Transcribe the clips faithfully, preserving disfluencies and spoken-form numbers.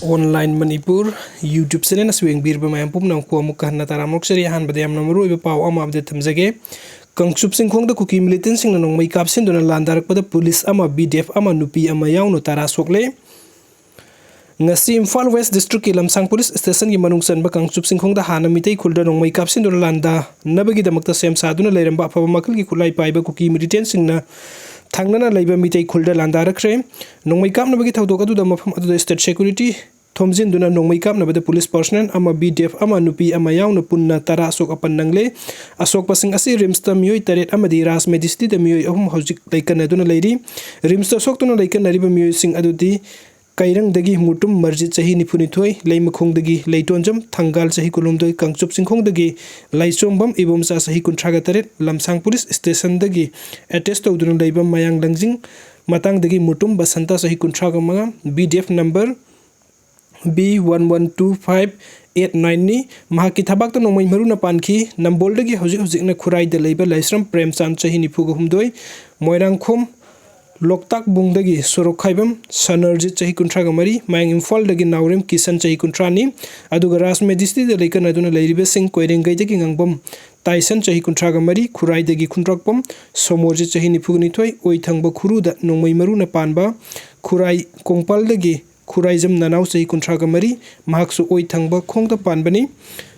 Online Manipur YouTube channel ꯑꯁꯤ ꯌꯦꯡꯕꯤꯔꯤꯕ ꯃꯌꯥꯝ ꯄꯨꯝꯅꯃꯛꯄꯨ ꯑꯃꯨꯛꯀ ꯍꯟꯅ ꯇꯔꯥꯝꯅ ꯑꯣꯛꯆꯔꯤ꯫ ꯑꯍꯥꯟꯕꯗ ꯌꯥꯝꯅ ꯃꯔꯨꯑꯣꯏꯕ ꯄꯥꯎ ꯑꯃ update ꯊꯝꯖꯒꯦ꯫ ꯀꯥꯡꯆꯨꯞ ꯆꯤꯡꯈꯣꯡꯗ ꯀꯨꯀꯤ militantꯁꯤꯡꯅ ꯅꯣꯡꯃꯩ ꯀꯥꯞꯁꯤꯟꯗꯨꯅ ꯂꯥꯟꯗꯥꯔꯛꯄꯗ police ꯑꯃ, BDF ꯑꯃ, ꯅꯨꯄꯤ ꯑꯃ ꯌꯥꯎꯅ ꯇꯔꯥ ꯁꯣꯛꯂꯦ꯫ ꯉꯁꯤ ꯏꯝꯐꯥꯜ West Districtꯀꯤ ꯂꯝꯁꯥꯡ police stationꯒꯤ ꯃꯅꯨꯡ ꯆꯟꯕ ꯀꯥꯡꯆꯨꯞ ꯆꯤꯡꯈꯣꯡꯗ ꯍꯥꯟꯅ ꯃꯤꯇꯩ ꯈꯨꯜꯗ ꯅꯣꯡꯃꯩ ꯀꯥꯞꯁꯤꯟꯗꯨꯅ ꯂꯥꯟꯗꯥꯅꯕꯒꯤꯗꯃꯛꯇ ꯁꯦꯝ ꯁꯥꯗꯨꯅ ꯂꯩꯔꯝꯕ ꯑꯐꯕ ꯃꯈꯜꯒꯤ ꯈꯨꯠꯂꯥꯏ ꯄꯥꯏꯕ ꯀꯨꯀꯤ militantꯁꯤꯡꯅ ꯊꯪꯅꯅ ꯂꯩꯕ ꯃꯤꯇꯩ ꯈꯨꯜꯗ ꯂꯥꯟꯗꯥꯔꯛꯈ꯭ꯔꯦ꯫ ꯅꯣꯡꯃꯩ ꯀꯥꯞꯅꯕꯒꯤ ꯊꯧꯗꯣꯛ ꯑꯗꯨꯗ ꯃꯐꯝ ꯑꯗꯨꯗ state security ꯊꯣꯝꯖꯤꯟꯗꯨꯅ ꯅꯣꯡꯃꯩ ꯀꯥꯞꯅꯕꯗ police personnel ꯑꯃ, BDF ꯑꯃ, ꯅꯨꯄꯤ ꯑꯃ ꯌꯥꯎꯅ ꯄꯨꯟꯅ ꯇꯔꯥ ꯑꯁꯣꯛ ꯑꯄꯟ ꯅꯪꯂꯦ꯫ ꯑꯁꯣꯛꯄꯁꯤꯡ ꯑꯁꯤ RIMSꯇ ꯃꯤꯑꯣꯏ ꯇꯔꯦꯠ ꯑꯃꯗꯤ ꯔꯥꯖ ꯃꯦꯗꯤꯁꯤꯇꯤꯗ ꯃꯤꯑꯣꯏ ꯑꯍꯨꯝ ꯍꯧꯖꯤꯛ ꯂꯩꯀꯟꯅꯗꯨꯅ ꯂꯩꯔꯤ꯫ RIMSꯇ ꯁꯣꯛꯇꯨꯅ ꯂꯩꯀꯟꯅꯔꯤꯕ ꯃꯤꯑꯣꯏꯁꯤꯡ ꯑꯗꯨꯗꯤ ꯀꯩꯔꯪꯗꯒꯤ ꯃꯨꯇꯨꯝ ꯃꯔꯖꯤꯠ, ꯆꯍꯤ ꯅꯤꯐꯨ ꯅꯤꯊꯣꯏ, ꯂꯩꯃꯈꯣꯡꯗꯒꯤ ꯂꯩꯇꯣꯟꯖꯝ ꯊꯪꯒꯥꯜ, ꯆꯍꯤ ꯀꯨꯟꯍꯨꯝꯗꯣꯏ, ꯀꯥꯡꯆꯨꯞ ꯆꯤꯡꯈꯣꯡꯗꯒꯤ ꯂꯥꯏꯆꯣꯝꯕꯝ ꯏꯕꯣꯝꯆꯥ, ꯆꯍꯤ ꯀꯨꯟꯊ꯭ꯔꯥꯒ ꯇꯔꯦꯠ, ꯂꯝꯁꯥꯡ police stationꯗꯒꯤ attach ꯇꯧꯗꯨꯅ ꯂꯩꯕ ꯃꯌꯥꯡ ꯂꯪꯖꯤꯡ ꯃꯇꯥꯡꯗꯒꯤ ꯃꯨꯇꯨꯝ ꯕꯁꯟꯇ, ꯆꯍꯤ ꯀꯨꯟꯊ꯭ꯔꯥꯒ ꯃꯉꯥ, BDF number B one one two five eight nineꯅꯤ꯫ ꯃꯍꯥꯛꯀꯤ ꯊꯕꯥꯛꯇ ꯅꯣꯡꯃꯩ ꯃꯔꯨꯅ ꯄꯥꯟꯈꯤ꯫ ꯅꯝꯕꯣꯜꯗꯒꯤ ꯍꯧꯖꯤꯛ ꯍꯧꯖꯤꯛꯅ ꯈꯨꯔꯥꯏꯗ ꯂꯩꯕ ꯂꯥꯏꯁ꯭ꯔꯝ ꯄ꯭ꯔꯦꯝꯆꯥꯟ, ꯆꯍꯤ ꯅꯤꯐꯨꯒ ꯍꯨꯝꯗꯣꯏ, ꯃꯣꯏꯔꯥꯡꯈꯣꯝ ꯂꯣꯛꯇꯥꯛꯕꯨꯡꯗꯒꯤ ꯁꯣꯔꯣꯛꯈꯥꯏꯕꯝ ꯁꯅꯔꯖꯤꯠ, ꯆꯍꯤ ꯀꯨꯟꯊ꯭ꯔꯥꯒ ꯃꯔꯤ, ꯃꯌꯥꯡ ꯏꯝꯐꯥꯜꯗꯒꯤ ꯅꯥꯎꯔꯦꯝ ꯀꯤꯁꯟ, ꯆꯍꯤ ꯀꯨꯟꯊ꯭ꯔꯥꯅꯤ, ꯑꯗꯨꯒ ꯔꯥꯖ ꯃꯦꯗꯤꯁꯤꯇꯤꯗ ꯂꯩꯀꯟꯅꯗꯨꯅ ꯂꯩꯔꯤꯕꯁꯤꯡ ꯀꯣꯏꯔꯦꯡꯒꯩꯗꯒꯤ ꯉꯥꯡꯕꯝ ꯇꯥꯏꯁꯟ, ꯆꯍꯤ ꯀꯨꯟꯊ꯭ꯔꯥꯒ ꯃꯔꯤ, ꯈꯨꯔꯥꯏꯗꯒꯤ ꯈꯨꯟꯗ꯭ꯔꯥꯛꯄꯝ ꯁꯣꯃꯣꯔꯖꯤꯠ, ꯆꯍꯤ ꯅꯤꯐꯨꯒ ꯅꯤꯊꯣꯏ, ꯑꯣꯏꯊꯪꯕ ꯈꯨꯔꯨꯗ ꯅꯣꯡꯃꯩ ꯃꯔꯨꯅ ꯄꯥꯟꯕ ꯈꯨꯔꯥꯏ ꯀꯣꯡꯄꯥꯜꯗꯒꯤ ꯈꯨꯔꯥꯏꯖꯝ ꯅꯅꯥꯎ, ꯆꯍꯤ ꯀꯨꯟꯊ꯭ꯔꯥꯒ ꯃꯔꯤ, ꯃꯍꯥꯛꯁꯨ ꯑꯣꯏ ꯊꯪꯕ ꯈꯣꯡꯗ ꯄꯥꯟꯕꯅꯤ꯫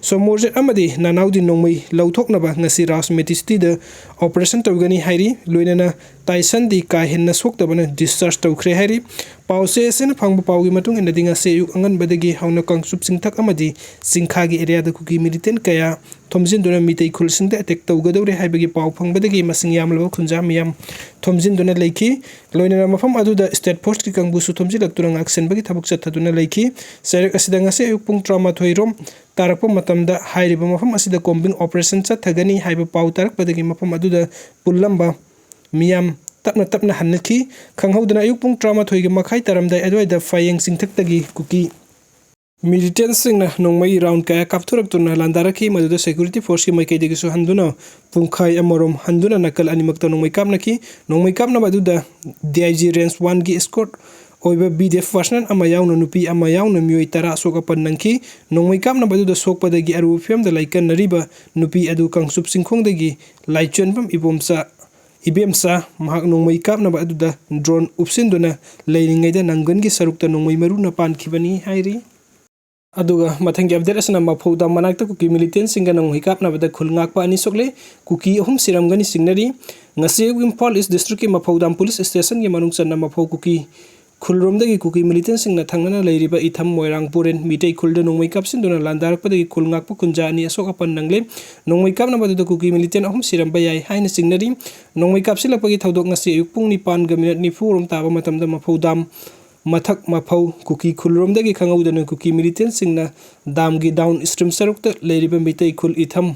ꯁꯣꯃꯣꯔꯖꯤꯠ ꯑꯃꯗꯤ ꯅꯅꯥꯎꯗꯤ ꯅꯣꯡꯃꯩ ꯂꯧꯊꯣꯛꯅꯕ ꯉꯁꯤ ꯔꯥꯖ ꯃꯦꯗꯤꯁꯤꯇꯤꯗ operation ꯇꯧꯒꯅꯤ ꯍꯥꯏꯔꯤ꯫ ꯂꯣꯏꯅꯅ ꯇꯥꯏꯁꯟꯗꯤ ꯀꯥ ꯍꯦꯟꯅ ꯁꯣꯛꯇꯕꯅ discharge ꯇꯧꯈ꯭ꯔꯦ ꯍꯥꯏꯔꯤ꯫ ꯄꯥꯎꯆꯦ ꯑꯁꯤꯅ ꯐꯪꯕ ꯄꯥꯎꯒꯤ ꯃꯇꯨꯡ ꯏꯟꯅꯗꯤ ꯉꯁꯤ ꯑꯌꯨꯛ ꯑꯉꯟꯕꯗꯒꯤ ꯍꯧꯅ ꯀꯥꯡꯆꯨꯞ ꯆꯤꯡꯊꯛ ꯑꯃꯗꯤ ꯆꯤꯡꯈꯥꯒꯤ areaꯗ ꯀꯨꯀꯤ militant ꯀꯌꯥ ꯊꯣꯝꯖꯤꯟꯗꯨꯅ ꯃꯤꯇꯩ ꯈꯨꯜꯁꯤꯡꯗ attack ꯇꯧꯒꯗꯧꯔꯦ ꯍꯥꯏꯕꯒꯤ ꯄꯥꯎ ꯐꯪꯕꯗꯒꯤ ꯃꯁꯤꯡ ꯌꯥꯝꯂꯕ ꯈꯨꯟꯖꯥ ꯃꯤꯌꯥꯝ ꯊꯣꯝꯖꯤꯟꯗꯨꯅ ꯂꯩꯈꯤ꯫ ꯂꯣꯏꯅꯅ ꯃꯐꯝ ꯑꯗꯨꯗ state forceꯀꯤ ꯀꯥꯡꯕꯨꯁꯨ ꯊꯣꯝꯖꯤꯜꯂꯛꯇꯨꯅ ꯉꯥꯛꯁꯦꯟꯕꯒꯤ ꯊꯕꯛ ꯆꯠꯊꯗꯨꯅ ꯂꯩꯈꯤ꯫ ꯆꯩꯔꯛ ꯑꯁꯤꯗ ꯉꯁꯤ ꯑꯌꯨꯛ ꯄꯨꯡ ꯇꯔꯥꯃꯥꯊꯣꯏ ꯔꯣꯝ ꯇꯥꯔꯛꯄ ꯃꯇꯝꯗ ꯍꯥꯏꯔꯤꯕ ꯃꯐꯝ ꯑꯁꯤꯗ combing operation ꯆꯠꯊꯒꯅꯤ ꯍꯥꯏꯕ ꯄꯥꯎ ꯇꯥꯔꯛꯄꯗꯒꯤ ꯃꯐꯝ ꯑꯗꯨꯗ ꯄꯨꯜꯂꯝꯕ ꯃꯤꯌꯥꯝ ꯇꯞꯅ ꯇꯞꯅ ꯍꯟꯅꯈꯤ꯫ ꯈꯪꯍꯧꯗꯅ ꯑꯌꯨꯛ ꯄꯨꯡ ꯇꯔꯥꯃꯥꯊꯣꯏꯒ ꯃꯈꯥꯏ ꯇꯥꯔꯝꯗꯥꯏ ꯑꯗꯨꯋꯥꯏꯗ ꯐꯥꯌꯦꯡ ꯆꯤꯡꯊꯛꯇꯒꯤ ꯀꯨꯀꯤ militantꯁꯤꯡꯅ ꯅꯣꯡꯃꯩ round ꯀꯌꯥ ꯀꯥꯞꯊꯣꯔꯛꯇꯨꯅ ꯂꯥꯟꯗꯥꯔꯛꯈꯤ꯫ ꯃꯗꯨꯗ security forceꯀꯤ ꯃꯥꯏꯀꯩꯗꯒꯤꯁꯨ ꯍꯟꯗꯨꯅ ꯄꯨꯡꯈꯥꯏ ꯑꯃꯔꯣꯝ ꯍꯟꯗꯨꯅ ꯅꯥꯀꯜ ꯑꯅꯤꯃꯛꯇ ꯅꯣꯡꯃꯩ ꯀꯥꯞꯅꯈꯤ꯫ ꯅꯣꯡꯃꯩ ꯀꯥꯞꯅꯕ ꯑꯗꯨꯗ DIG Range oneꯒꯤ escort ꯑꯣꯏꯕ B D F personnel ꯑꯃ ꯌꯥꯎꯅ ꯅꯨꯄꯤ ꯑꯃ ꯌꯥꯎꯅ ꯃꯤꯑꯣꯏ ꯇꯔꯥ ꯑꯁꯣꯛ ꯑꯄꯟ ꯅꯪꯈꯤ꯫ ꯅꯣꯡꯃꯩ ꯀꯥꯞꯅꯕ ꯑꯗꯨꯗ ꯁꯣꯛꯄꯗꯒꯤ ꯑꯔꯨꯕ ꯐꯤꯕꯝꯗ ꯂꯥꯏꯀꯠꯅꯔꯤꯕ ꯅꯨꯄꯤ ꯑꯗꯨ ꯀꯥꯡꯆꯨꯞ ꯆꯤꯡꯈꯣꯡꯗꯒꯤ ꯂꯥꯏꯆꯣꯟꯕꯝ ꯏꯕꯣꯝꯆꯥ, ꯏꯕꯦꯝꯆꯥ, ꯃꯍꯥꯛ ꯅꯣꯡꯃꯩ ꯀꯥꯞꯅꯕ ꯑꯗꯨꯗ drone ꯎꯞꯁꯤꯟꯗꯨꯅ ꯂꯩꯔꯤꯉꯩꯗ ꯅꯪꯒꯟꯒꯤ ꯁꯔꯨꯛꯇ ꯅꯣꯡꯃꯩ ꯃꯔꯨꯅ ꯄꯥꯟꯈꯤꯕꯅꯤ ꯍꯥꯏꯔꯤ꯫ ꯑꯗꯨꯒ ꯃꯊꯪꯒꯤ update ꯑꯁꯤꯅ ꯃꯐꯧ ꯗꯥꯝ ꯃꯅꯥꯛꯇ ꯀꯨꯀꯤ militantꯁꯤꯡꯒ ꯅꯣꯡꯃꯩ ꯀꯥꯞꯅꯕꯗ ꯈꯨꯜ ꯉꯥꯛꯄ ꯑꯅꯤ ꯁꯣꯛꯂꯦ꯫ ꯀꯨꯀꯤ ꯑꯍꯨꯝ ꯁꯤꯔꯝꯒꯅꯤ ꯆꯤꯡꯅꯔꯤ꯫ ꯉꯁꯤ ꯑꯌꯨꯛ ꯏꯝꯐꯥꯜ East districtꯀꯤ ꯃꯐꯧ ꯗꯥꯝ police stationꯒꯤ ꯃꯅꯨꯡ ꯆꯟꯅ ꯃꯐꯧ ꯀꯨꯀꯤ ꯈꯨꯜꯔꯣꯝꯗꯒꯤ ꯀꯨꯀꯤ militantꯁꯤꯡꯅ ꯊꯪꯅꯅ ꯂꯩꯔꯤꯕ ꯏꯊꯝ ꯃꯣꯏꯔꯥꯡ ꯄꯨꯔꯦꯟ ꯃꯤꯇꯩ ꯈꯨꯜꯗ ꯅꯣꯡꯃꯩ ꯀꯥꯞꯁꯤꯟꯗꯨꯅ ꯂꯥꯟꯗꯥꯔꯛꯄꯗꯒꯤ ꯈꯨꯜ ꯉꯥꯛꯄ ꯈꯨꯟꯖꯥ ꯑꯅꯤ ꯑꯁꯣꯛ ꯑꯄꯟ ꯅꯪꯂꯦ꯫ ꯅꯣꯡꯃꯩ ꯀꯥꯞꯅꯕ ꯑꯗꯨꯗ ꯀꯨꯀꯤ militant ꯑꯍꯨꯝ ꯁꯤꯔꯝꯕ ꯌꯥꯏ ꯍꯥꯏꯅ ꯆꯤꯡꯅꯔꯤ꯫ ꯅꯣꯡꯃꯩ ꯀꯥꯞꯁꯤꯜꯂꯛꯄꯒꯤ ꯊꯧꯗꯣꯛ ꯉꯁꯤ ꯑꯌꯨꯛ ꯄꯨꯡ ꯅꯤꯄꯥꯟꯒ minute ꯅꯤꯐꯨ ꯔꯣꯝ ꯇꯥꯕ ꯃꯇꯝꯗ ꯃꯐꯧ ꯗꯥꯝ ꯃꯊꯛ ꯃꯐꯧ ꯀꯨꯀꯤ ꯈꯨꯜꯔꯣꯝꯗꯒꯤ ꯈꯪꯍꯧꯗꯅ ꯀꯨꯀꯤ militantꯁꯤꯡꯅ ꯗꯥꯝꯒꯤ downstream ꯁꯔꯨꯛꯇ ꯂꯩꯔꯤꯕ ꯃꯤꯇꯩ ꯈꯨꯜ ꯏꯊꯝ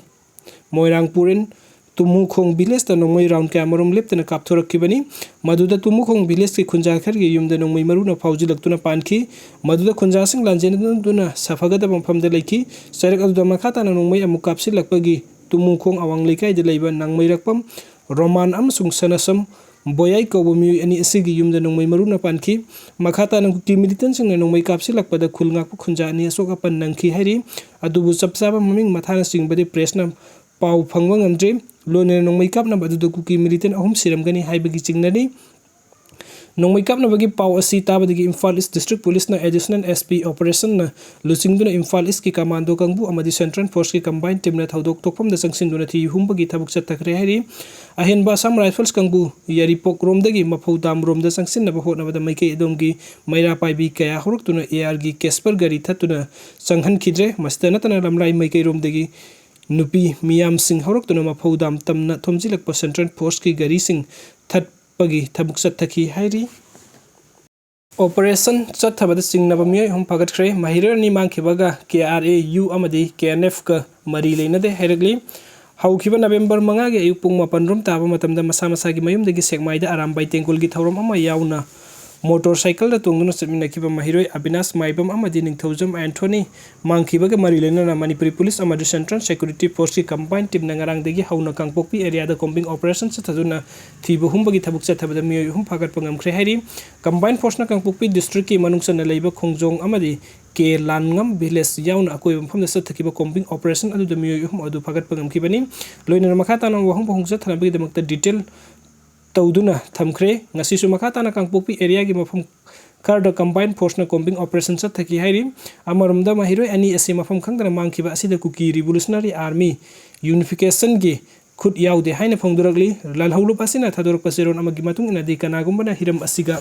ꯃꯣꯏꯔꯥꯡ ꯄꯨꯔꯦꯟ ꯇꯨꯃꯨꯈꯣꯡ villageꯇ ꯅꯣꯡꯃꯩ round ꯀꯌꯥꯃꯔꯨꯝ ꯂꯦꯞꯇꯅ ꯀꯥꯞꯊꯣꯔꯛꯈꯤꯕꯅꯤ꯫ ꯃꯗꯨꯗ ꯇꯨꯃꯨꯈꯣꯡ villageꯀꯤ ꯈꯨꯟꯖꯥ ꯈꯔꯒꯤ ꯌꯨꯝꯗ ꯅꯣꯡꯃꯩ ꯃꯔꯨꯅ ꯐꯥꯎꯖꯤꯜꯂꯛꯇꯨꯅ ꯄꯥꯟꯈꯤ꯫ ꯃꯗꯨꯗ ꯈꯨꯟꯖꯥꯁꯤꯡ ꯂꯥꯟꯖꯦꯟꯅꯗꯨꯅ ꯁꯥꯐꯒꯗꯕ ꯃꯐꯝꯗ ꯂꯩꯈꯤ꯫ ꯆꯩꯔꯛ ꯑꯗꯨꯗ ꯃꯈꯥ ꯇꯥꯅ ꯅꯣꯡꯃꯩ ꯑꯃꯨꯛ ꯀꯥꯞꯁꯤꯜꯂꯛꯄꯒꯤ ꯇꯨꯃꯨꯈꯣꯡ ꯑꯋꯥꯡ ꯂꯩꯀꯥꯏꯗ ꯂꯩꯕ ꯅꯥꯡꯃꯩꯔꯛꯄꯝ ꯔꯣꯃꯥꯟ ꯑꯃꯁꯨꯡ ꯁꯅꯥꯁꯝ ꯕꯣꯌꯥꯏ ꯀꯧꯕ ꯃꯤꯑꯣꯏ ꯑꯅꯤ ꯑꯁꯤꯒꯤ ꯌꯨꯝꯗ ꯅꯣꯡꯃꯩ ꯃꯔꯨꯅ ꯄꯥꯟꯈꯤ꯫ ꯃꯈꯥ ꯇꯥꯅ ꯀꯨꯀꯤ militantꯁꯤꯡꯅ ꯅꯣꯡꯃꯩ ꯀꯥꯞꯁꯤꯜꯂꯛꯄꯗ ꯈꯨꯜ ꯉꯥꯛꯄ ꯈꯨꯟꯖꯥ ꯑꯅꯤ ꯑꯁꯣꯛ ꯑꯄꯟ ꯅꯪꯈꯤ ꯍꯥꯏꯔꯤ꯫ ꯑꯗꯨꯕꯨ ꯆꯞ ꯆꯥꯕ ꯃꯃꯤꯡ ꯃꯊꯥꯅꯆꯤꯡꯕꯗꯤ pressꯅ ꯄꯥꯎ ꯐꯪꯕ ꯉꯝꯗ꯭ꯔꯤ꯫ ꯂꯣꯏꯅꯅ ꯅꯣꯡꯃꯩ ꯀꯥꯞꯅꯕ ꯑꯗꯨꯗ ꯀꯨꯀꯤ militant ꯑꯍꯨꯝ ꯁꯤꯔꯝꯒꯅꯤ ꯍꯥꯏꯕꯒꯤ ꯆꯤꯡꯅꯔꯤ꯫ ꯅꯣꯡꯃꯩ ꯀꯥꯞꯅꯕꯒꯤ ꯄꯥꯎ ꯑꯁꯤ ꯇꯥꯕꯗꯒꯤ Imphal East district policeꯅ additional S P operationꯅ ꯂꯨꯆꯤꯡꯗꯨꯅ ꯏꯝꯐꯥꯜ Eastꯀꯤ commando ꯀꯥꯡꯕꯨ ꯑꯃꯗꯤ central forceꯀꯤ combined teamꯅ ꯊꯧꯗꯣꯛ ꯊꯣꯛꯐꯝꯗ ꯆꯪꯁꯤꯟꯗꯨꯅ ꯊꯤ ꯍꯨꯝꯕꯒꯤ ꯊꯕꯛ ꯆꯠꯊꯈ꯭ꯔꯦ ꯍꯥꯏꯔꯤ꯫ ꯑꯍꯦꯟꯕ Assam Rifles ꯀꯥꯡꯕꯨ ꯌꯥꯏꯔꯤꯄꯣꯛ ꯔꯣꯝꯗꯒꯤ ꯃꯐꯧ ꯗꯥꯝ ꯔꯣꯝꯗ ꯆꯪꯁꯤꯟꯅꯕ ꯍꯣꯠꯅꯕꯗ ꯃꯥꯏꯀꯩ ꯑꯗꯣꯝꯒꯤ ꯃꯩꯔꯥ ꯄꯥꯏꯕꯤ ꯀꯌꯥ ꯍꯧꯔꯛꯇꯨꯅ ARꯒꯤ Casper ꯒꯥꯔꯤ ꯊꯠꯇꯨꯅ ꯆꯪꯍꯟꯈꯤꯗ꯭ꯔꯦ꯫ ꯃꯁꯤꯗ ꯅꯠꯇꯅ ꯂꯝꯂꯥꯏ ꯃꯥꯏꯀꯩꯔꯣꯝꯗꯒꯤ ꯅꯨꯄꯤ ꯃꯤꯌꯥꯝꯁꯤꯡ ꯍꯧꯔꯛꯇꯨꯅ ꯃꯐꯧ ꯗꯥꯝ ꯇꯝꯅ ꯊꯣꯝꯖꯤꯜꯂꯛꯄ central forceꯀꯤ ꯒꯥꯔꯤꯁꯤꯡ ꯊꯠꯄꯒꯤ ꯊꯕꯛ ꯆꯠꯊꯈꯤ ꯍꯥꯏꯔꯤ꯫ Operation ꯆꯠꯊꯕꯗ ꯆꯤꯡꯅꯕ ꯃꯤꯑꯣꯏ ꯑꯍꯨꯝ ꯐꯥꯒꯠꯈ꯭ꯔꯦ꯫ ꯃꯍꯩꯔꯣꯏ ꯑꯅꯤ ꯃꯥꯡꯈꯤꯕꯒ K R A U ꯑꯃꯗꯤ K N Fꯀ ꯃꯔꯤ ꯂꯩꯅꯗꯦ ꯍꯥꯏꯔꯛꯂꯤ꯫ ꯍꯧꯈꯤꯕ November ꯃꯉꯥꯒꯤ ꯑꯌꯨꯛ ꯄꯨꯡ ꯃꯥꯄꯟ ꯔꯣꯝ ꯇꯥꯕ ꯃꯇꯝꯗ ꯃꯁꯥ ꯃꯁꯥꯒꯤ ꯃꯌꯨꯝꯗꯒꯤ ꯁꯦꯛꯃꯥꯏꯗ ꯑꯔꯥꯝꯕꯥꯏ ꯇꯦꯡꯒꯣꯜꯒꯤ ꯊꯧꯔꯝ ꯑꯃ ꯌꯥꯎꯅ ꯃꯣꯇꯣꯔ ꯁꯥꯏꯀꯜꯗ ꯇꯣꯡꯗꯨꯅ ꯆꯠꯃꯤꯟꯅꯈꯤꯕ ꯃꯍꯩꯔꯣꯏ ꯑꯕꯤꯅꯥꯁ ꯃꯥꯏꯕꯝ ꯑꯃꯗꯤ ꯅꯤꯡꯊꯧꯖꯝ ꯑꯦꯟꯊꯣꯅꯤ ꯃꯥꯡꯈꯤꯕꯒ ꯃꯔꯤ ꯂꯩꯅꯅ ꯃꯅꯤꯄꯨꯔꯤ ꯄꯨꯂꯤꯁ ꯑꯃꯗꯤ ꯁꯦꯟꯇ꯭ꯔꯦꯜ ꯁꯦꯀ꯭ꯌꯨꯔꯤꯇꯤ ꯐꯣꯔꯁꯀꯤ ꯀꯝꯕꯥꯏꯟ ꯇꯤꯝꯅ ꯉꯔꯥꯡꯗꯒꯤ ꯍꯧꯅ ꯀꯥꯡꯄꯣꯛꯄꯤ ꯑꯦꯔꯤꯌꯥꯗ ꯀꯣꯝꯕꯤꯡ ꯑꯣꯄꯔꯦꯁꯟ ꯆꯠꯊꯗꯨꯅ ꯊꯤꯕ ꯍꯨꯝꯕꯒꯤ ꯊꯕꯛ ꯆꯠꯊꯕꯗ ꯃꯤꯑꯣꯏ ꯑꯍꯨꯝ ꯐꯥꯒꯠꯄ ꯉꯝꯈ꯭ꯔꯦ ꯍꯥꯏꯔꯤ꯫ ꯀꯝꯕꯥꯏꯟ ꯐꯣꯔꯁꯅ ꯀꯥꯡꯄꯣꯛꯄꯤ ꯗꯤꯁꯇ꯭ꯔꯤꯛꯀꯤ ꯃꯅꯨꯡ ꯆꯟꯅ ꯂꯩꯕ ꯈꯣꯡꯖꯣꯡ ꯑꯃꯗꯤ ꯀꯦ ꯂꯥꯟꯉꯝ ꯚꯤꯂꯦꯖ ꯌꯥꯎꯅ ꯑꯀꯣꯏꯕ ꯃꯐꯝꯗ ꯆꯠꯊꯈꯤꯕ ꯀꯣꯝꯕꯤꯡ ꯑꯣꯄꯔꯦꯁꯟ ꯑꯗꯨꯗ ꯃꯤꯑꯣꯏ ꯑꯍꯨꯝ ꯑꯗꯨ ꯐꯥꯒꯠꯄ ꯉꯝꯈꯤꯕꯅꯤ꯫ ꯂꯣꯏꯅꯅ ꯃꯈꯥ ꯇꯥꯅ ꯋꯥꯍꯪ ꯄꯥꯎꯈꯨꯝ ꯆꯠꯊꯅꯕꯒꯤꯗꯃꯛꯇ ꯗꯤꯇꯦꯜ ꯇꯧꯗꯨꯅ ꯊꯝꯈ꯭ꯔꯦ꯫ ꯉꯁꯤꯁꯨ ꯃꯈꯥ ꯇꯥꯅ ꯀꯥꯡꯄꯣꯛꯄꯤ ꯑꯦꯔꯤꯌꯥꯒꯤ ꯃꯐꯝ ꯈꯔꯗ ꯀꯝꯕꯥꯏꯟ ꯐꯣꯔꯁꯅ ꯀꯣꯝꯕꯤꯡ ꯑꯣꯄꯔꯦꯁꯟ ꯆꯠꯊꯈꯤ ꯍꯥꯏꯔꯤ꯫ ꯑꯃꯔꯣꯝꯗ ꯃꯍꯩꯔꯣꯏ ꯑꯅꯤ ꯑꯁꯤ ꯃꯐꯝ ꯈꯪꯗꯅ ꯃꯥꯡꯈꯤꯕ ꯑꯁꯤꯗ ꯀꯨꯀꯤ ꯔꯤꯚꯣꯂꯨꯁꯅꯔꯤ ꯑꯥꯔꯃꯤ ꯌꯨꯅꯤꯐꯤꯀꯦꯁꯟꯒꯤ ꯈꯨꯠ ꯌꯥꯎꯗꯦ ꯍꯥꯏꯅ ꯐꯣꯡꯗꯣꯔꯛꯂꯤ꯫ ꯂꯥꯜꯍꯧꯂꯨꯞ ꯑꯁꯤꯅ ꯊꯥꯗꯣꯔꯛꯄ ꯆꯦꯔꯣꯜ ꯑꯃꯒꯤ ꯃꯇꯨꯡ ꯏꯟꯅꯗꯤ ꯀꯅꯥꯒꯨꯝꯕꯅ ꯍꯤꯔꯝ ꯑꯁꯤꯒ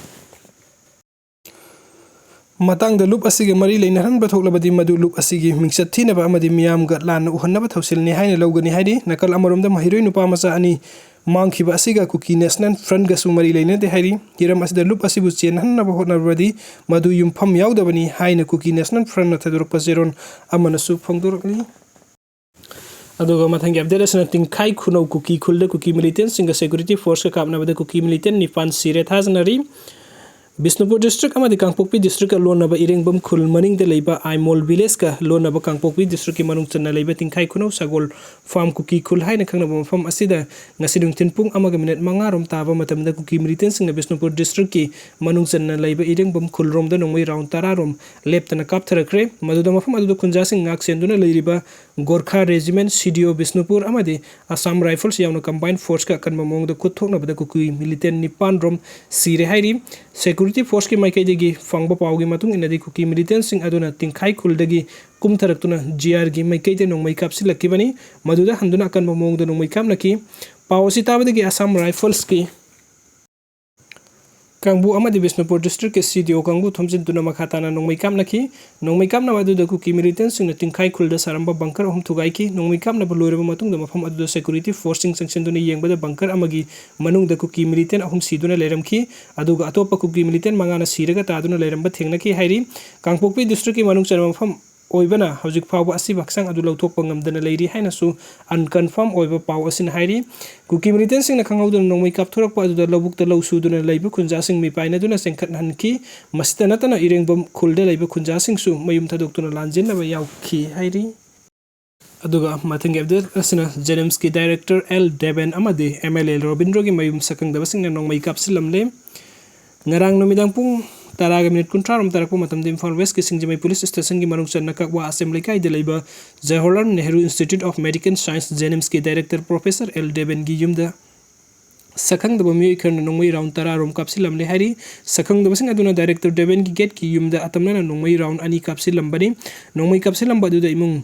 ꯃꯇꯥꯡꯗ ꯂꯨꯞ ꯑꯁꯤꯒ ꯃꯔꯤ ꯂꯩꯅꯍꯟꯕ ꯊꯣꯛꯂꯕꯗꯤ ꯃꯗꯨ ꯂꯨꯞ ꯑꯁꯤꯒꯤ ꯃꯤꯡꯆꯠ ꯊꯤꯅꯕ ꯑꯃꯗꯤ ꯃꯤꯌꯥꯝꯒ ꯂꯥꯟꯅ ꯎꯍꯟꯅꯕ ꯊꯧꯁꯤꯜꯅꯤ ꯍꯥꯏꯅ ꯂꯧꯒꯅꯤ ꯍꯥꯏꯔꯤ꯫ ꯅꯥꯀꯜ ꯑꯃꯔꯣꯝꯗ ꯃꯍꯩꯔꯣꯏ ꯅꯨꯄꯥ ꯃꯆꯥ ꯑꯅꯤ ꯃꯥꯡꯈꯤꯕ ꯑꯁꯤꯒ ꯀꯨꯀꯤ ꯅꯦꯁꯅꯦꯜ ꯐ꯭ꯔꯟꯠꯒꯁꯨ ꯃꯔꯤ ꯂꯩꯅꯗꯦ ꯍꯥꯏꯔꯤ꯫ ꯍꯤꯔꯝ ꯑꯁꯤꯗ ꯂꯨꯞ ꯑꯁꯤꯕꯨ ꯆꯦꯟꯍꯟꯅꯕ ꯍꯣꯠꯅꯕꯗꯤ ꯃꯗꯨ ꯌꯨꯝꯐꯝ ꯌꯥꯎꯗꯕꯅꯤ ꯍꯥꯏꯅ ꯀꯨꯀꯤ ꯅꯦꯁꯅꯦꯜ ꯐ꯭ꯔꯟꯠꯅ ꯊꯥꯗꯣꯔꯛꯄ ꯆꯦꯔꯣꯜ ꯑꯃꯅꯁꯨ ꯐꯣꯡꯗꯣꯔꯛꯂꯤ꯫ ꯑꯗꯨꯒ ꯃꯊꯪꯒꯤ ꯑꯞꯗꯦꯠ ꯑꯁꯤꯅ ꯇꯤꯡꯈꯥꯏ ꯈꯨꯅꯧ ꯀꯨꯀꯤ ꯈꯨꯜꯗ ꯀꯨꯀꯤ ꯃꯤꯂꯤꯇꯦꯟꯁꯤꯡꯒ ꯁꯦꯀ꯭ꯌꯨꯔꯤꯇꯤ ꯐꯣꯔꯁꯀ ꯀꯥꯞꯅꯕꯗ ꯀꯨꯀꯤ ꯃꯤꯂꯤꯇꯦꯟ ꯅꯤꯄꯥꯟ ꯁꯤꯔꯦ ꯊꯥꯖꯅꯔꯤ꯫ ꯕꯤꯁꯅꯨꯄꯨꯔ ꯗꯤꯁꯇ꯭ꯔꯤꯛ ꯑꯃꯗꯤ ꯀꯥꯡꯄꯣꯛꯄꯤ ꯗꯤꯁꯇ꯭ꯔꯤꯛꯀ ꯂꯣꯟꯅꯕ ꯏꯔꯦꯡꯕꯝ ꯈꯨꯜ ꯃꯅꯤꯡꯗ ꯂꯩꯕ ꯑꯥꯏꯃꯣꯜ ꯚꯤꯂꯦꯖꯀ ꯂꯣꯟꯅꯕ ꯀꯥꯡꯄꯣꯛꯄꯤ ꯗꯤꯁꯇ꯭ꯔꯤꯛꯀꯤ ꯃꯅꯨꯡ ꯆꯟꯅ ꯂꯩꯕ ꯇꯤꯡꯈꯥꯏ ꯈꯨꯅꯧ ꯁꯒꯣꯜ ꯐꯥꯝ ꯀꯨꯀꯤ ꯈꯨꯜ ꯍꯥꯏꯅ ꯈꯪꯅꯕ ꯃꯐꯝ ꯑꯁꯤꯗ ꯉꯁꯤ ꯅꯨꯡꯊꯤꯜ ꯄꯨꯡ ꯑꯃꯒ ꯃꯤꯅꯤꯠ ꯃꯉꯥ ꯔꯣꯝ ꯇꯥꯕ ꯃꯇꯝꯗ ꯀꯨꯀꯤ ꯃꯤꯂꯤꯇꯦꯟꯁꯤꯡꯅ ꯕꯤꯁꯅꯨꯄꯨꯔ ꯗꯤꯁꯇ꯭ꯔꯤꯛꯀꯤ ꯃꯅꯨꯡ ꯆꯟꯅ ꯂꯩꯕ ꯏꯔꯦꯡꯕꯝ ꯈꯨꯜꯔꯣꯝꯗ ꯅꯣꯡꯃꯩ ꯔꯥꯎꯟ ꯇꯔꯥ ꯔꯣꯝ ꯂꯦꯞꯇꯅ ꯀꯥꯞꯊꯔꯛꯈ꯭ꯔꯦ꯫ ꯃꯗꯨꯗ ꯃꯐꯝ ꯑꯗꯨꯗ ꯈꯨꯟꯖꯥꯁꯤꯡ ꯉꯥꯛ ꯁꯦꯟꯗꯨꯅ ꯂꯩꯔꯤꯕ ꯒꯣꯔꯈꯥ ꯔꯦꯖꯤꯃꯦꯟ, ꯁꯤ ꯗꯤ ꯑꯣ ꯕꯤꯁꯅꯨꯄꯨꯔ ꯑꯃꯗꯤ ꯑꯁꯥꯝ ꯔꯥꯏꯐꯜꯁ ꯌꯥꯎꯅ ꯀꯝꯕꯥꯏꯟ ꯐꯣꯔꯁꯀ ꯑꯀꯟꯕ ꯃꯑꯣꯡꯗ ꯈꯨꯠ ꯊꯣꯛꯅꯕꯗ ꯀꯨꯀꯤ ꯃꯤꯂꯤꯇꯦꯟ ꯅꯤꯄꯥꯟ ꯔꯣꯝ ꯁꯤꯔꯦ ꯍꯥꯏꯔꯤ꯫ ꯁꯦꯀ꯭ꯌꯨꯔꯤꯇꯤ ꯐꯣꯔꯁꯀꯤ ꯃꯥꯏꯀꯩꯗꯒꯤ ꯐꯪꯕ ꯄꯥꯎꯒꯤ ꯃꯇꯨꯡ ꯏꯟꯅꯗꯤ ꯀꯨꯀꯤ ꯃꯤꯂꯤꯇꯦꯟꯁꯤꯡ ꯑꯗꯨꯅ ꯇꯤꯡꯈꯥꯏ ꯈꯨꯜꯗꯒꯤ ꯀꯨꯝꯊꯔꯛꯇꯨꯅ ꯖꯤ ꯑꯥꯔꯒꯤ ꯃꯥꯏꯀꯩꯗ ꯅꯣꯡꯃꯩ ꯀꯥꯞꯁꯤꯜꯂꯛꯈꯤꯕꯅꯤ꯫ ꯃꯗꯨꯗ ꯍꯟꯗꯨꯅ ꯑꯀꯟꯕ ꯃꯑꯣꯡꯗ ꯅꯣꯡꯃꯩ ꯀꯥꯞꯅꯈꯤ꯫ ꯄꯥꯎ ꯑꯁꯤ ꯇꯥꯕꯗꯒꯤ ꯑꯁꯥꯝ ꯔꯥꯏꯐꯜꯁꯀꯤ ꯀꯥꯡꯕꯨ ꯑꯃꯗꯤ ꯕꯤꯁꯅꯨꯄꯨꯔ ꯗꯤꯁꯇ꯭ꯔꯤꯛꯀꯤ ꯁꯤ ꯗꯤ ꯑꯣ ꯀꯥꯡꯕꯨ ꯊꯣꯝꯖꯤꯟꯗꯨꯅ ꯃꯈꯥ ꯇꯥꯅ ꯅꯣꯡꯃꯩ ꯀꯥꯞꯅꯈꯤ꯫ ꯅꯣꯡꯃꯩ ꯀꯥꯞꯅꯕ ꯑꯗꯨꯗ ꯀꯨꯀꯤ ꯃꯤꯂꯤꯇꯦꯟꯁꯤꯡꯅ ꯇꯤꯡꯈꯥꯏ ꯈꯨꯜꯗ ꯁꯥꯔꯝꯕ ꯕꯪꯀꯔ ꯑꯍꯨꯝ ꯊꯨꯒꯥꯏꯈꯤ꯫ ꯅꯣꯡꯃꯩ ꯀꯥꯞꯅꯕ ꯂꯣꯏꯔꯕ ꯃꯇꯨꯡꯗ ꯃꯐꯝ ꯑꯗꯨꯗ ꯁꯦꯀ꯭ꯌꯨꯔꯤꯇꯤ ꯐꯣꯔꯁꯁꯤꯡ ꯆꯪꯁꯤꯟꯗꯨꯅ ꯌꯦꯡꯕꯗ ꯕꯪꯀꯔ ꯑꯃꯒꯤ ꯃꯅꯨꯡꯗ ꯀꯨꯀꯤ ꯃꯤꯂꯤꯇꯦꯟ ꯑꯍꯨꯝ ꯁꯤꯗꯨꯅ ꯂꯩꯔꯝꯈꯤ꯫ ꯑꯗꯨꯒ ꯑꯇꯣꯞꯄ ꯀꯨꯀꯤ ꯃꯤꯂꯤꯇꯦꯟ ꯃꯉꯥꯅ ꯁꯤꯔꯒ ꯇꯥꯗꯨꯅ ꯂꯩꯔꯝꯕ ꯊꯦꯡꯅꯈꯤ ꯍꯥꯏꯔꯤ꯫ ꯀꯥꯡꯄꯣꯛꯄꯤ ꯗꯤꯁꯇ꯭ꯔꯤꯛꯀꯤ ꯃꯅꯨꯡ ꯆꯟꯕ ꯃꯐꯝ ꯑꯣꯏꯕꯅ ꯍꯧꯖꯤꯛ ꯐꯥꯎꯕ ꯑꯁꯤꯕ ꯍꯛꯆꯥꯡ ꯑꯗꯨ ꯂꯧꯊꯣꯛꯄ ꯉꯝꯗꯅ ꯂꯩꯔꯤ ꯍꯥꯏꯅꯁꯨ unconfirm ꯑꯣꯏꯕ ꯄꯥꯎ ꯑꯁꯤꯅ ꯍꯥꯏꯔꯤ꯫ ꯀꯨꯀꯤ militantꯁꯤꯡꯅ ꯈꯪꯍꯧꯗꯅ ꯅꯣꯡꯃꯩ ꯀꯥꯞꯊꯣꯔꯛꯄ ꯑꯗꯨꯗ ꯂꯧꯕꯨꯛꯇ ꯂꯧ ꯁꯨꯗꯨꯅ ꯂꯩꯕ ꯈꯨꯟꯖꯥꯁꯤꯡ ꯃꯤꯄꯥꯏꯅꯗꯨꯅ ꯆꯦꯟꯈꯠꯍꯟꯈꯤ꯫ ꯃꯁꯤꯇ ꯅꯠꯇꯅ ꯏꯔꯦꯡꯕꯝ ꯈꯨꯜꯗ ꯂꯩꯕ ꯈꯨꯟꯖꯥꯁꯤꯡꯁꯨ ꯃꯌꯨꯝ ꯊꯥꯗꯣꯛꯇꯨꯅ ꯂꯥꯟꯖꯦꯟꯅꯕ ꯌꯥꯎꯈꯤ ꯍꯥꯏꯔꯤ꯫ ꯑꯗꯨꯒ ꯃꯊꯪꯒꯤ update ꯑꯁꯤꯅ JNIMSꯀꯤ director L ꯗꯦꯕꯦꯟ ꯑꯃꯗꯤ MLA ꯔꯣꯕꯤꯟꯗ꯭ꯔꯣꯒꯤ ꯃꯌꯨꯝ ꯁꯛꯈꯪꯗꯕꯁꯤꯡꯅ ꯅꯣꯡꯃꯩ ꯀꯥꯞꯁꯤꯜꯂꯝꯂꯦ꯫ ꯉꯔꯥꯡ ꯅꯨꯃꯤꯗꯥꯡ ꯄꯨꯡ ꯇꯔꯥꯒ minute ꯀꯨꯟꯊ꯭ꯔꯥ ꯔꯣꯝ ꯇꯥꯔꯛꯄ ꯃꯇꯝꯗ ꯏꯝꯐꯥꯜ Westꯀꯤ ꯁꯤꯡꯖꯃꯩ police stationꯒꯤ ꯃꯅꯨꯡ ꯆꯟꯅ ꯀꯛꯋꯥ ꯑꯆꯦꯝ ꯂꯩꯀꯥꯏꯗ ꯂꯩꯕ Jawaharlal Nehru Institute of Medical Science JNIMSꯀꯤ director professor L ꯗꯦꯕꯦꯟꯒꯤ ꯌꯨꯝꯗ ꯁꯛꯈꯪꯗꯕ ꯃꯤꯑꯣꯏ ꯈꯔꯅ ꯅꯣꯡꯃꯩ round ꯇꯔꯥ ꯔꯣꯝ ꯀꯥꯞꯁꯤꯜꯂꯝꯂꯦ ꯍꯥꯏꯔꯤ꯫ ꯁꯛꯈꯪꯗꯕꯁꯤꯡ ꯑꯗꯨꯅ director ꯗꯦꯕꯦꯟꯒꯤ gateꯀꯤ ꯌꯨꯝꯗ ꯑꯇꯝꯅꯅ ꯅꯣꯡꯃꯩ round ꯑꯅꯤ ꯀꯥꯞꯁꯤꯜꯂꯝꯕꯅꯤ꯫ ꯅꯣꯡꯃꯩ ꯀꯥꯞꯁꯤꯜꯂꯝꯕ ꯑꯗꯨꯗ ꯏꯃꯨꯡ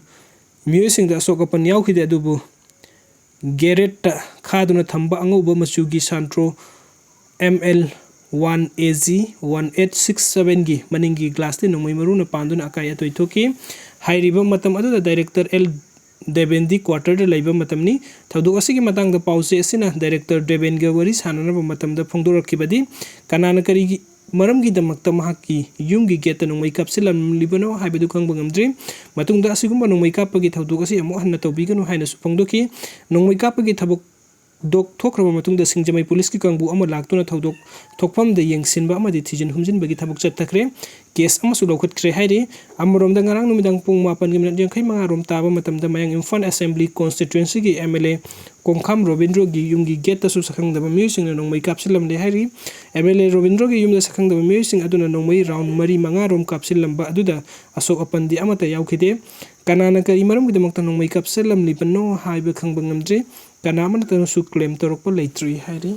ꯃꯤꯑꯣꯏꯁꯤꯡꯗ ꯑꯁꯣꯛ ꯑꯄꯟ ꯌꯥꯎꯈꯤꯗꯦ, ꯑꯗꯨꯕꯨ garrageꯇ ꯈꯥꯗꯨꯅ ꯊꯝꯕ ꯑꯉꯧꯕ ꯃꯆꯨꯒꯤ Santro ML one AG one eight six sevenꯒꯤ ꯃꯅꯤꯡꯒꯤ glassꯇꯤ ꯅꯣꯡꯃꯩ ꯃꯔꯨꯅ ꯄꯥꯟꯗꯨꯅ ꯑꯀꯥꯏ ꯑꯇꯣꯏ ꯊꯣꯛꯈꯤ꯫ ꯍꯥꯏꯔꯤꯕ ꯃꯇꯝ ꯑꯗꯨꯗ director L ꯗꯦꯕꯦꯟꯗꯤ quarterꯗ ꯂꯩꯕ ꯃꯇꯝꯅꯤ꯫ ꯊꯧꯗꯣꯛ ꯑꯁꯤꯒꯤ ꯃꯇꯥꯡꯗ ꯄꯥꯎꯆꯦ ꯑꯁꯤꯅ director ꯗꯦꯕꯦꯟꯒ ꯋꯥꯔꯤ ꯁꯥꯟꯅꯅꯕ ꯃꯇꯝꯗ ꯐꯣꯡꯗꯣꯔꯛꯈꯤꯕꯗꯤ, ꯀꯅꯥꯅ ꯀꯔꯤꯒꯤ ꯃꯔꯝꯒꯤꯗꯃꯛꯇ ꯃꯍꯥꯛꯀꯤ ꯌꯨꯝꯒꯤ gateꯇ ꯅꯣꯡꯃꯩ ꯀꯥꯞꯁꯤꯜꯂꯝꯂꯤꯕꯅꯣ ꯍꯥꯏꯕꯗꯨ ꯈꯪꯕ ꯉꯝꯗ꯭ꯔꯤ꯫ ꯃꯇꯨꯡꯗ ꯑꯁꯤꯒꯨꯝꯕ ꯅꯣꯡꯃꯩ ꯀꯥꯞꯄꯒꯤ ꯊꯧꯗꯣꯛ ꯑꯁꯤ ꯑꯃꯨꯛ ꯍꯟꯅ ꯇꯧꯕꯤꯒꯅꯨ ꯍꯥꯏꯅꯁꯨ ꯐꯣꯡꯗꯣꯛꯈꯤ꯫ ꯅꯣꯡꯃꯩ ꯀꯥꯞꯄꯒꯤ ꯊꯕꯛ ꯊꯧꯗꯣꯛ ꯊꯣꯛꯈ꯭ꯔꯕ ꯃꯇꯨꯡꯗ ꯁꯤꯡꯖꯃꯩ policeꯀꯤ ꯀꯥꯡꯕꯨ ꯑꯃ ꯂꯥꯛꯇꯨꯅ ꯊꯧꯗꯣꯛ ꯊꯣꯛꯐꯝꯗ ꯌꯦꯡꯁꯤꯟꯕ ꯑꯃꯗꯤ ꯊꯤꯖꯤꯟ ꯍꯨꯝꯖꯤꯟꯕꯒꯤ ꯊꯕꯛ ꯆꯠꯊꯈ꯭ꯔꯦ꯫ Case ꯑꯃꯁꯨ ꯂꯧꯈꯠꯈ꯭ꯔꯦ ꯍꯥꯏꯔꯤ꯫ ꯑꯃꯔꯣꯝꯗ ꯉꯔꯥꯡ ꯅꯨꯃꯤꯗꯥꯡ ꯄꯨꯡ ꯃꯥꯄꯟꯒꯤ minute ꯌꯥꯡꯈꯩ ꯃꯉꯥ ꯔꯣꯝ ꯇꯥꯕ ꯃꯇꯝꯗ ꯃꯌꯥꯡ ꯏꯝꯐꯥꯜ Assembly Constituencyꯒꯤ MLA ꯀꯣꯡꯈꯥꯝ ꯔꯣꯕꯤꯟꯗ꯭ꯔꯣꯒꯤ ꯌꯨꯝꯒꯤ gateꯇꯁꯨ ꯁꯛꯈꯪꯗꯕ ꯃꯤꯑꯣꯏꯁꯤꯡꯅ ꯅꯣꯡꯃꯩ ꯀꯥꯞꯁꯤꯜꯂꯝꯂꯦ ꯍꯥꯏꯔꯤ꯫ MLA ꯔꯣꯕꯤꯟꯗ꯭ꯔꯣꯒꯤ ꯌꯨꯝꯗ ꯁꯛꯈꯪꯗꯕ ꯃꯤꯑꯣꯏꯁꯤꯡ ꯑꯗꯨꯅ ꯅꯣꯡꯃꯩ round ꯃꯔꯤ ꯃꯉꯥ ꯔꯣꯝ ꯀꯥꯞꯁꯤꯜꯂꯝꯕ ꯑꯗꯨꯗ ꯑꯁꯣꯛ ꯑꯄꯟꯗꯤ ꯑꯃꯠꯇ ꯌꯥꯎꯈꯤꯗꯦ꯫ ꯀꯅꯥꯅ ꯀꯔꯤ ꯃꯔꯝꯒꯤꯗꯃꯛꯇ ꯅꯣꯡꯃꯩ ꯀꯥꯞꯁꯤꯜꯂꯝꯂꯤꯕꯅꯣ ꯍꯥꯏꯕ ꯈꯪꯕ ꯉꯝꯗ꯭ꯔꯤ꯫ ꯀꯅꯥ ꯑꯃꯠꯇꯅꯁꯨ claim ꯇꯧꯔꯛꯄ ꯂꯩꯇ꯭ꯔꯤ ꯍꯥꯏꯔꯤ꯫